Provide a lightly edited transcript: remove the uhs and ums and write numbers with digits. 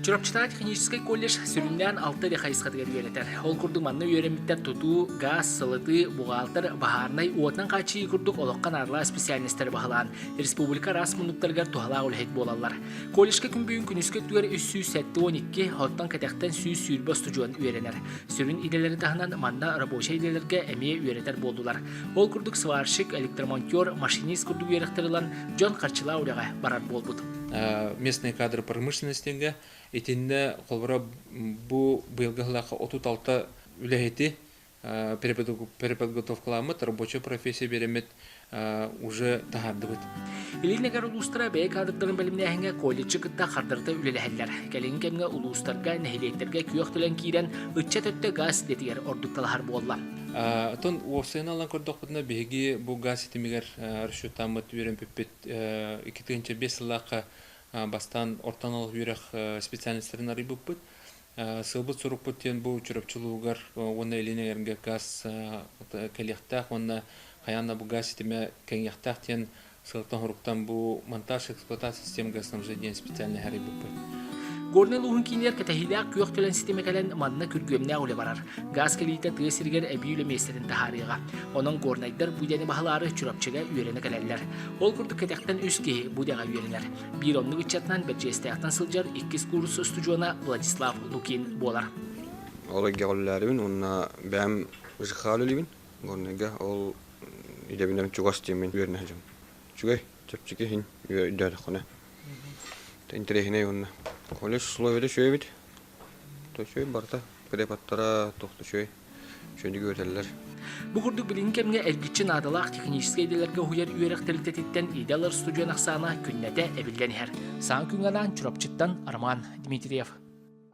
Чурапчытааҕы техническэй колледж сүрүннээн алта эрэ хайысхатыгар үөрэтэр. Ол курдук манна үөрэммиттэр тутуу, гаас, сылытыы, буҕаалтыр, баһаарынай, уотунан хааччыйыы курдук олоххо наадалаах специальностары баһылаан, республика араас муннуктарыгар туһалаах үлэһит буолаллар. Колледжка күн бүгүн күнүскү өттүгэр 372, оттон кэтэхтэн 120 устудьуон үөрэнэр. Сүрүн идэлэри таһынан манна рабочай идэлэргэ эмиэ үөрэтэр буоллулар. Ол курдук сварщик, электромонтер, машинист курдук үөрэхтэр ылан, дьон харчылаах үлэҕэ барар буолбут. Местные кадры промышленностига итиннэ холобура бу быйылгы сыллаахха 36 үлэһити переподготовкаламмыт рабочая профессия биэрэммит уже таһаардыбыт. Илин эҥэр улуустара бэйэ кадрдарын бэлэмнээһиҥҥэ колледжы кытта хардарыта үлэлэһэллэр. Кэлиҥҥи кэмҥэ улуустарга, нэһилиэктэргэ күөх төлөн киирэн, ыччат өттө гаас идэтигэр ордук талаһар буолла. Оттон уопсайынан ылан көрдөхпүтүнэ, биһиги бу гаас ситимигэр расчеттааммыт үөрэмпиппит 2005 сыллаахха бастаан орто анал үөрэх специальностарын арыйбыппыт. Сыалбыт-сорукпут диэн бу Чурапчы улууһугар уонна Илин эҥэргэ гаас кэлиэхтээх уонна хайаан да бу гаас ситимэ кэҥиэхтээх диэн сыалтан-соруктан бу монтаж эксплуатация системы газоснабжения диэн специальный арыйбыппыт. Горнай улууһун киинигэр кэтэһиилээх күөх төлөн ситимэ кэлэн манна күргүөмнээх үлэ барар. Гаас кэлиитэ тыа сиригэр эбии үлэ миэстэтин таһаарыаҕа. Онон горнайдар бу идэни баһылаары Чурапчыга үөрэнэ кэлэллэр. Ол курдук кэтэхтэн үс киһи бу идэҕэ үөрэнэр. Биир оннук ыччатынан Бэрдьиэстээхтэн сылдьар иккис куурус устудьуона Владислав Лукин буолар. Ол эйгэҕэ үлэлээрибин уонна бэйэм ЖХ үлэлиибин. Горнайга ол идэбинэн чугас диэммин үөрэнэ сылдьабын. Үчүгэй, чэпчэки иһин өйдөөтөххүнэ. Интэриэһинэй уонна колледж условията үчүгэй эбит. Үчүгэй барыта преподтара туох да үчүгэй. Үчүгэйдик үөрэтэллэр. Бу курдук билиҥҥи кэмҥэ эргиччи наадалаах техническэй идэлэргэ уһуйар үөрэх тэрилтэтиттэн идэ ылар устудьуон ахсаана күннэтэ эбиллэн иһэр. Саҥа күҥҥэ анаан Чурапчыттан Роман Дмитриев.